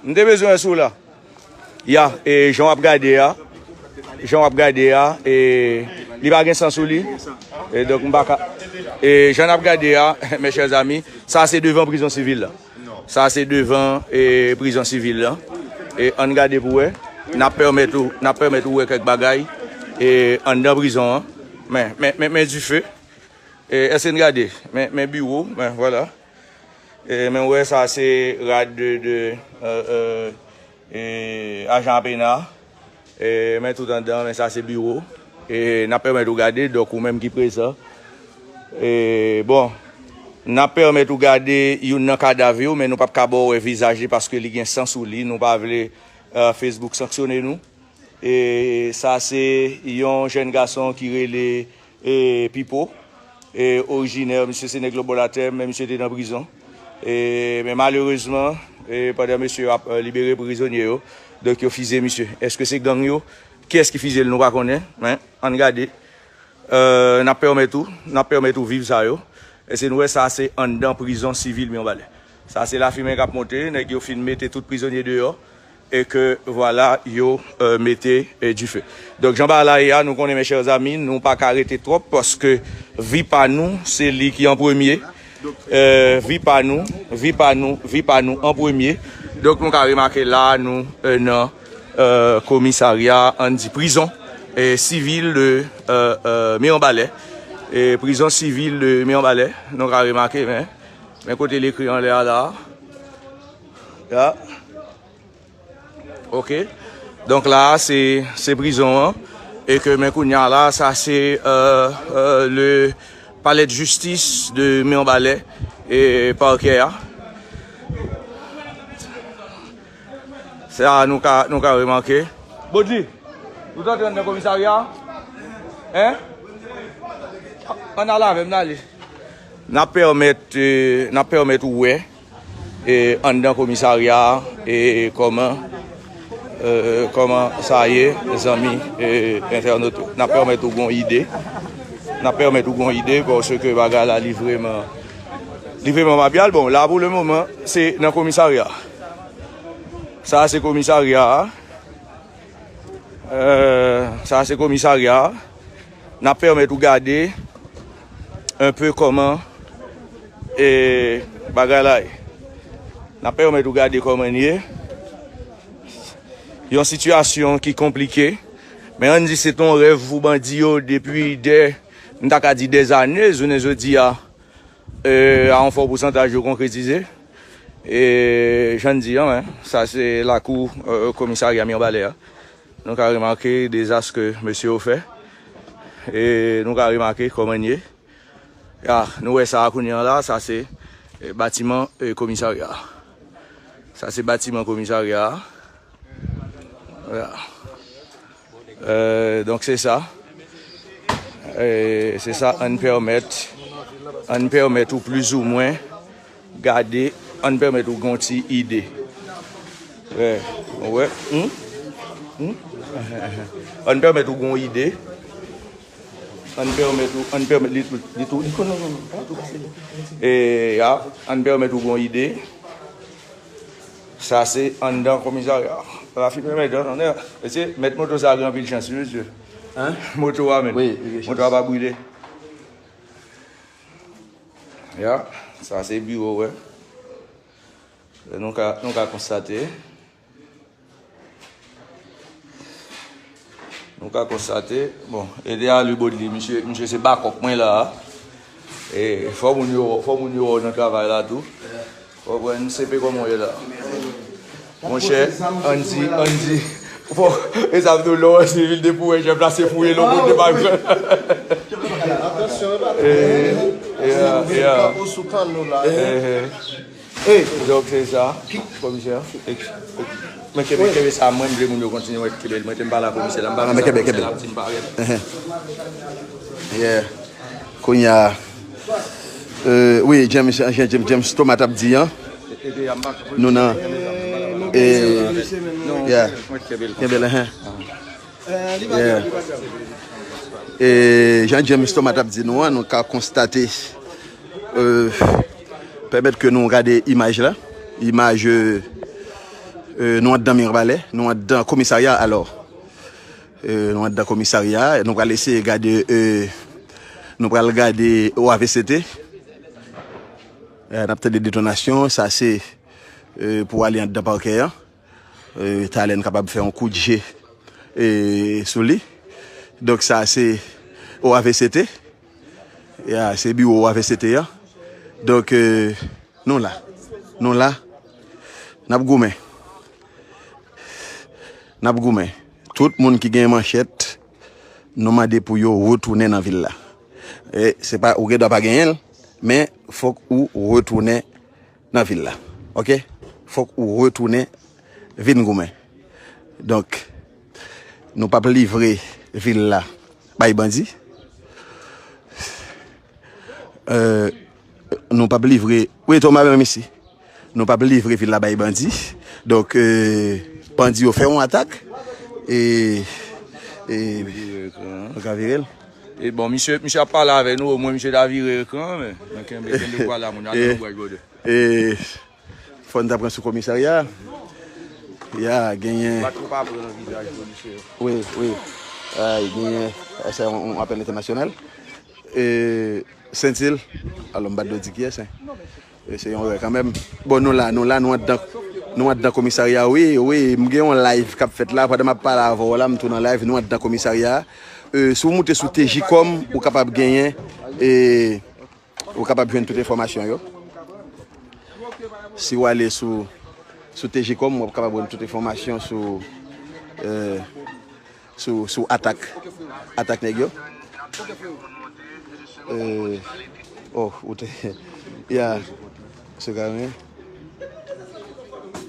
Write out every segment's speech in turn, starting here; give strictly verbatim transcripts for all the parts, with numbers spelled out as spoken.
M te bezwen wè si w la. Ya, e jan w ap gade a, jan w ap gade a, e li pa gen san sou li. E donk m pa ka. E jan n ap gade a, mes chers amis, sa se devan prizon sivil la. Sa se devan e prizon sivil la. E ann gade pou wè. N ap pèmèt ou, n ap pèmèt ou wè kèk bagay e anndan prizon an. Men, men, men, men dife. E èske n gade? Men, men biwo, men vwala. E men w wè sa se rad de, de e, e, e, ajan pena. E men tout anndan, men sa se biwo. E n ap pèmèt ou gade, donk ou menm ki prezan. E bon, n ap pèmèt ou gade youn nan kadav yo, men nou p ap ka ba w wè vizaj li paske li gen san sou li. Nou pa vle e, Facebook sanksyone nou. E sa se yon jèn gason ki rele e, Pipo. E orijinè, misye se nèg lòtbò latè, men misye te nan prizon. E, men malerezman, e, pandan mesye yo ap e, libere prizonye yo, donk yo fize misye. Èske se gang yo? Kiyès ki fize l, nou pa konnen, men ann gade. E, n ap pèmèt ou, n ap pèmèt ou viv sa yo. Èske nou wè sa se anndan prizon sivil Mibalè. Sa se lafimen k ap monte, nèg yo fin mete tout prizonye deyò e ke vwala yo e, mete e, dife. Donk jan bagay la ye a, nou konnen mes chers amis, nou pa ka rete twòp paske vi pa nou, se li ki an premye. E, vi pa nou, vi pa nou, vi pa nou an premye. Donk nou ka remake la nou e, nan e, komisarya, ann di prizon e, sivil de e, e, Mibalè. E prizon sivil de Mibalè, nou ka remake, men, men kote l ekri anlè a la. Ya. Ok. Donk la a, se, se prizon an. E ke men kounye a la, sa se e, e, le palais de justice de Mibalè e pakè a. Sa nou ka, nou ka remake. Bodli, ou t antre anndan komisarya a? Hein? Ann al avè m, n ale. N ap pèmèt, e, n ap pèmèt ou wè e, anndan komisarya a, e, kòman, e, kòman sa ye, zanmi e, entènot yo. N ap pèmèt ou gon ide. N ap pèmèt ou gon ide paske bagay la li vrèman, li vrèman pa byen. Bon, la pou le moman, se nan komisarya. Sa se komisarya a. E, sa se komisarya a. N ap pèmèt ou gade un peu kòman e bagay la ye. N ap pèmèt ou gade kòman l ye. Yon sitiyasyon ki konplike. Men ann di se t on rèv pou bandi yo depi dè, m ta ka di dèzane, jounen jodi a, e, a yon fò pousantaj yo konkretize. E jan n di an, men, sa se lakou e, komisarya Mibalè a. Nou ka remake dezas ke mesye yo fè. E nou ka remake kòman l ye. Ya, nou wè sa a kounye a la, sa se e, batiman e, komisarya a. Sa se batiman komisarya a. Ya. E, donk se sa. E, se sa, ann pèmèt, ann pèmèt ou plizoumwen gade, ann pèmèt ou gon ti ide. Wè, wè, hmm? Hmm? Ann pèmèt ou gon ide. Ann pèmèt ou, ann pèmèt li tou, li tou, li tou, non, non, non, pa tou pase. E, ya, ann pèmèt ou gon ide. Sa se anndan komisarya. Lafimen mèt, tande. Mesye, mèt moto sa a gen anpil chans, wi, mesye. Hein? Moto a menm. Wi, li gen chans. Moto a pa brile. Ya, sa se biwo, wè. Nou ka, nou ka konstate. Nou ka konstate, bon, ede a li Bodli, misye, misye se bakòp mwen la a. E fò moun yo, fò moun yo wè w nan travay la tou. Ou konprann, se pe kòman w ye la. Monchè, ann di, ann di, fò, e sa vin lò, se vin de pou wè chèf la, se fouye lò kote pa jwenn. Atansyon, e pa e, e, e, e, kapo sou kanno la. E, e. Donk, se sa, komisè. Mwen kenbe, kenbe sa, mwen, m vle moun yo kontinye wè, kenbe l. Mwen te m pale a komisè la, m pa vle sa komisè la ap di m parèt. Yeah. Kounye a, euh, wi, James, James, James Thomas t ap di an. Nou nan, e, yeah. Kenbe l, hein. Yeah. E jan James Thomas t ap di nou an, nou ka konstate, euh, pèmèt ke nou gade imaj la. Imaj, euh, Euh, nou anndan Mirebalais, nou anndan komisarya alò. Euh, nou anndan komisarya, nou pral eseye gade, euh, nou pral gade O A V C T. Euh, n ap tande detonasyon, sa se, euh, pou ale anndan pakè an. Euh, talè n kapab fè yon kout je, euh, sou li. Donk sa se O A V C T. Ya, se biwo O A V C T an. Donk, euh, nou la. Nou la. N ap goumen. N ap goumen. Tout moun ki gen manchèt, nou mande pou yo retounen nan vil la. E se pa, ou gen dwa pa genyen l, men fòk ou retounen nan vil la. Oke? Fòk ou retounen vin goumen. Donk, nou p ap livre vil la bay bandi. Euh, nou p ap livre, wi, Toma menm isi. Nou p ap livre vil la bay bandi. Donk, euh, bandi yo fè yon atak. E, e, nou ka vire l. E bon, misye, misye ap pale avè nou, omwen misye ta vire ekran an, men, men kenbe, kenbe vwa la, moun, e, atann nou bwè gode. E, fò n ta pran sou komisarya. Ya, genyen. Pa twò pa pran vizaj polisye yo. Wi, wi. Ay, genyen. Sa se yon, yon apèl entènasyonal. E, Sentil. Alò, m pa t dwe di kiyès, en. E, se yon erè kanmenm. Bon, nou la, nou la, nou anndan, nou anndan komisarya, wi, wi. M gen yon live k ap fèt la. Pandan m ap pale avè w la, m tou nan live, nou anndan komisarya. E, si w moute sou T J kòm, ou kapab genyen, e, ou kapab jwenn tout enfòmasyon yo. Si w ale sou, sou T J kòm, w ap kapab jwenn tout enfòmasyon sou, euh, sou, sou atak, atak nèg yo. Euh, oh, ou te, ya, se ka, wi.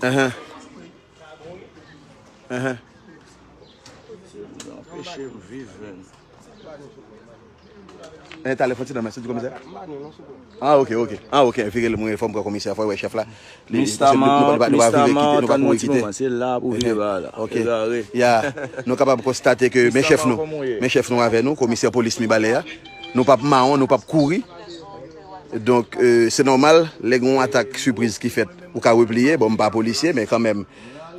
Ahan. Ahan. Anpeche m viv, menn. Eh, talè fò ti nan men, se di komisè? Ah, ok, ok. Ah, ok, vire l, mwen fò m pran komisè, fò wè chèf la. Li, Mista nou, nou, nou, nou, nou pa kouri kite, nou pa kouri kite. Se la pou vire ba la. Ok. Egare. Ya, nou kapab konstate ke men chèf nou, men chèf nou avè nou, komisè polis Mibalè a. Nou p ap mawon, nou p ap kouri. Donk, euh, se nòmal, lè gen yon atak sipriz ki fèt, ou ka repliye. Bon, m pa polisye, men kanmenm,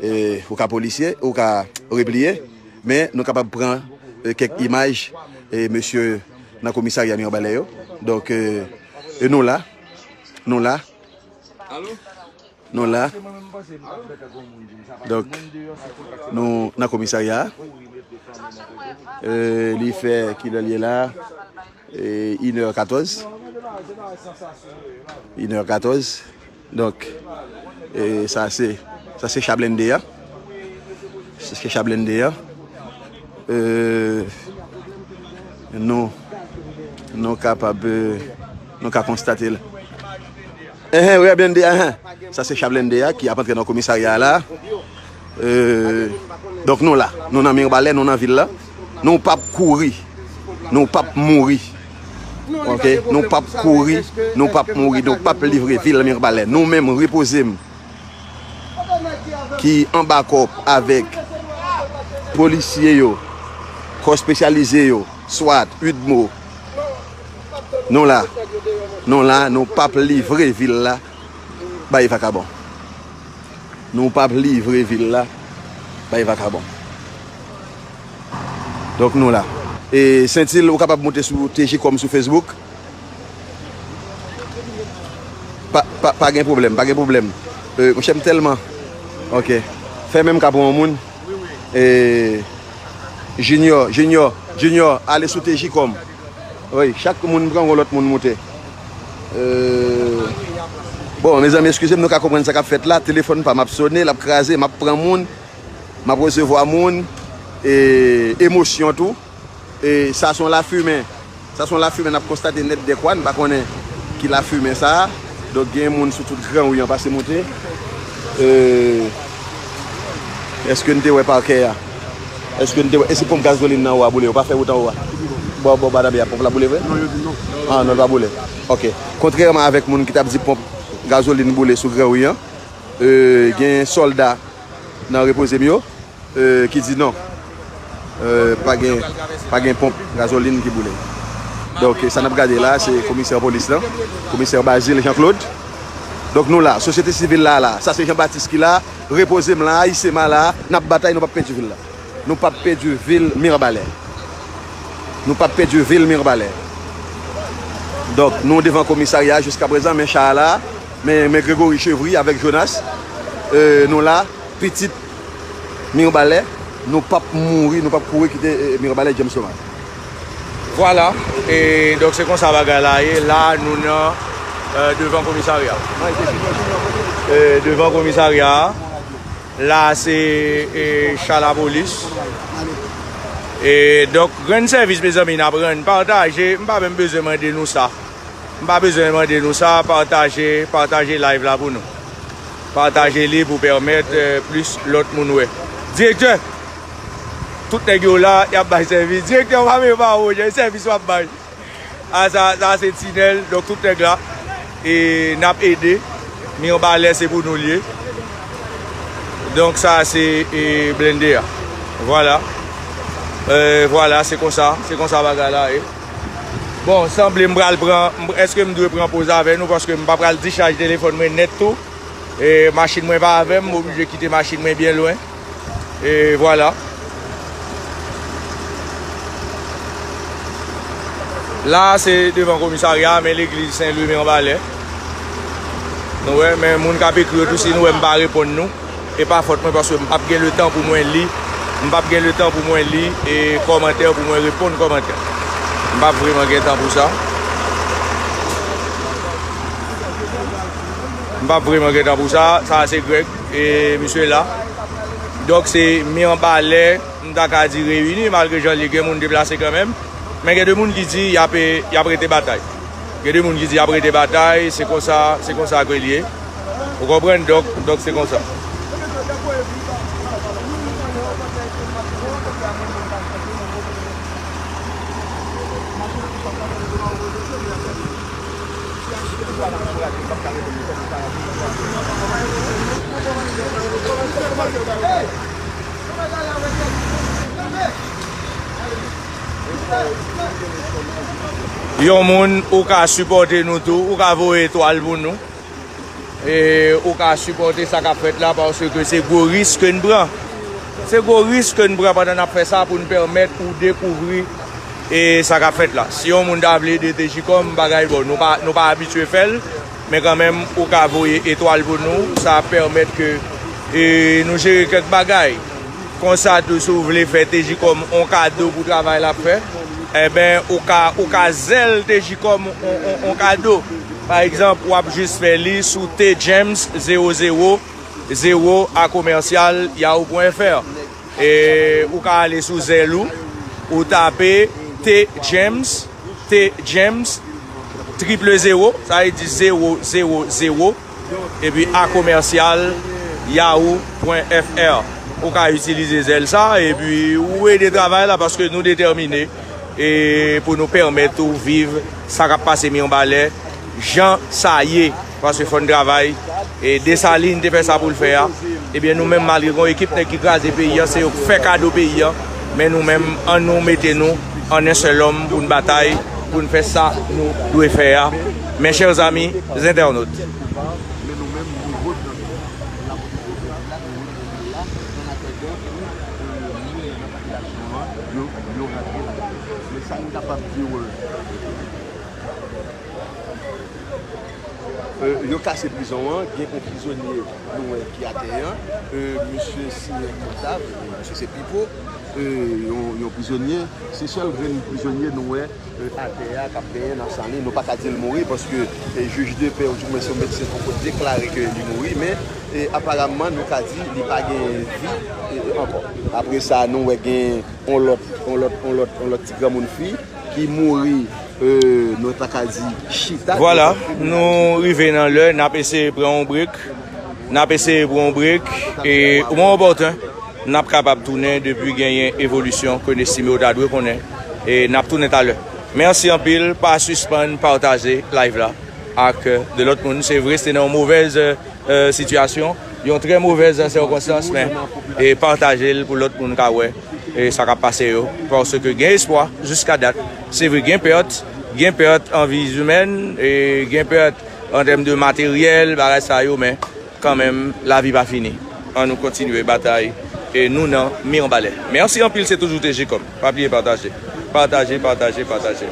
e, ou ka polisye, ou ka repliye, men nou kapab pran, e, kèk imaj, e, mesye nan komisarya Mirebalais yo. Donk, e, e nou la, nou la, nou la. Donk, nou nan komisarya a. E, li fè kilè l ye la? E, inè katòz. Inè katòz. Donk, e, sa se, sa se cha blende a. Sa se cha blende a. E, nou, nou kapab, e, nou ka konstate l. Enhen, wi, blende, enhen. Sa se cha blende a ki ap antre nan komisarya a la. Euh, donk nou la, nou nan Mirebalais, nou nan vil la. Nou p ap kouri, nou p ap mouri. Ok, nou p ap kouri, nou p ap mouri, nou p ap livre vil Mirebalais. Nou menm, Repoze m, ki anba kòb avèk polisye yo, kò espesyalize yo, swat, udmo. Nou la, nou la, nou p ap livre vil la bay vakabon. Nou p ap livre vil la bay vakabon. Donk nou la. E Sentil, ou kapab moute sou T J kòm sou Facebook. Pa, pa, pa gen pwoblèm, pa gen pwoblèm. Euh, monchè, m tèlman. Ok. Fè menm ka pou yon moun. E Junior, Junior, Junior, ale sou T J kòm. Wi, chak moun pran yon lòt moun moute. Euh, bon, mezanmi, eskize m, nou ka konprann sa k ap fèt la. Telefòn pa m ap sone, l ap kraze, m ap pran moun, m ap resevwa moun, e emosyon tou. E sa se yon lafimen. Sa se yon lafimen n ap konstate nèt dèkwa, n pa konnen ki lafimen sa a. Donk, gen moun sou tout Gran Ri an pase moute. Euh, èske n te wè pakè a? Èske n te wè? E si ponp gazolin nan wo a boule? Yo pa fè wout anwo a? Bò, bò, Banabè a, ponp la boule vre? Non, yo di non. Ah, non, l pa boule. Ok. Kontrèman avèk moun ki t ap di ponp gazolin boule sou Gran Ri an, euh, gen sòlda nan Repoze m yo, euh, ki di non. Euh, pa gen, pa gen ponp gazolin ki boule. Donk, sa n ap gade la, se komisè polis lan, komisè Bazile Jean Claude. Donk nou la, sosyete sivil la la. Sa se Jean Baptiste ki la, repoze m la, Ayisyen m la, n ap batay, nou p ap pèdi vil la. Nou p ap pèdi vil Mirebalais. Nou p ap pèdi vil Mirebalais. Donk nou devan komisarya jiska prezan, men cha a la, men, men Gregory Chevry avèk Jonas, e, nou la, pitit Mirebalais, nou p ap mouri, nou p ap kouri kite, e, Mirebalais James Thomas. Vwala, e donk se konsa bagay la ye. La nou nan, e, devan komisarya. E, devan komisarya a, la se, e, cha lapolis. E donk, rann sèvis, mezanmi, n ap rann, pataje, m pa menm bezwen mande nou sa. M pa bezwen mande nou sa, pataje, pataje live la pou nou. Pataje li pou pèmèt, e, plis lòt moun wè. Direktè, tout nèg yo la, y ap bay sèvis. Direktè, w pa menm pa wè, sèvis w ap bay. A, sa, sa se tinèl, donk tout nèg la. E n ap ede. Mirebalais se pou nou l ye. Donk sa se, e, blende a. Vwala. E, vwala, se konsa, se konsa bagay la ye. Bon, sanble m pral pran, m, èske m dwe pran poz avè nou, paske m pa pral dichaj telefòn mwen nèt tou. E machin mwen pa avè m, m oblije kite machin mwen byen lwen. E vwala. La se devan komisarya, men legliz Sen Lwi Mirebalais. Nou wè, men moun k ap ekri yo tou, si nou wè m pa reponn nou, e pa fòt mwen, paske m p ap gen letan pou mwen li, m p ap gen letan pou mwen li e kòmantè, pou mwen reponn kòmantè. M p ap vreman gen tan pou sa. M p ap vreman gen tan pou sa. Sa se Greg, e misye la. Donk se Mirebalais, m ta ka di reyini, malgre jan l ye, gen moun deplase kanmenm. Men gen de moun ki di y ap, y ap rete batay. Gen de moun ki di y ap rete batay, se konsa, se konsa ke l ye. Ou konprann? Donk, donk se konsa. Yon moun, ou ka sipòte nou tou, ou ka voye etwal pou nou. E ou ka sipòte sa k ap fèt la, paske se gwo risk ke n pran. Se gwo risk ke n pran pandan n ap fè sa pou n pèmèt ou dekouvri, e, sa k ap fèt la. Si yon moun ta vle ede Tejikòm, bagay bon, nou pa, nou pa abitye fè l, men kanmenm, ou ka voye etwal pou nou, sa ap pèmèt ke, e, nou jere kèk bagay. Konsa tou, si w vle fè Tejikòm on kado pou travay l ap fè, enben, ou ka, ou ka zèl Tejikòm on, on, on kado. Pa egzanp, w ap jis fè li sou T James zewo zewo zewo a commercial yahoo point F R. E ou ka ale sou zèl ou, ou tape T James, T James, triple zéro, sa vle di zewo zewo zewo, epi a commercial yahoo point F R. Ou ka itilize zèl sa, epi ou ede travay la, paske nou detèmine, e, pou nou pèmèt ou viv sa k ap pase Mirebalais, jan sa ye. Paske fò n travay. E Desalin te fè sa pou l fè a. Ebyen, nou menm, malgre gon ekip nèg ki kraze peyi a, se yo k fè kado peyi a. Men nou menm, ann nou mete nou an en sèl òm pou n batay, pou n fè sa nou dwe fè a. Mes chers amis internautes. E, yo kase prizon an, gen yon prizonye nou wè ki atè an. E, misye siyen Oktav, misye se Pipo. E, yon, yon prizonye, se sèl grenn prizonye nou wè, e, atè a k ap benyen nan san li. Nou pa ka di l mouri paske, e, jij de pè, oudimwens yon medsen poko deklare ke li mouri, men, e, aparamman, nou ka di li pa gen vi, e, ankò. Apre sa, nou wè gen yon lòt, yon lòt, yon lòt, yon lòt ti granmoun fi ki mouri, e, nou ta ka di chita. Vwala, nou rive nan lè, n ap eseye pran yon brek. N ap eseye pran yon brek. E, o moman opòten, n ap kapab tounen depi genyen evolisyon ke n estime w ta dwe konnen. E n ap tounen talè. Mèsi anpil, pa sispann pataje live la ak, e, de lòt moun. Se vre, se te nan yon movèz, e, e, sitiyasyon, yon trè movèz sèkonstans, men, e, pataje l pou lòt moun ka wè, e, sa k ap pase yo, paske gen espwa jiska dat. Se vre, gen pèt, gen pèt an vi imèn, e, gen pèt an tèm de materyèl, bagay sa yo, men kanmenm, lavi pa fini. Ann nou kontinye batay e nou nan Mibalè. Mèsi anpil, se toujou T G Kòm. Pa bliye pataje. Pataje, pataje, pataje.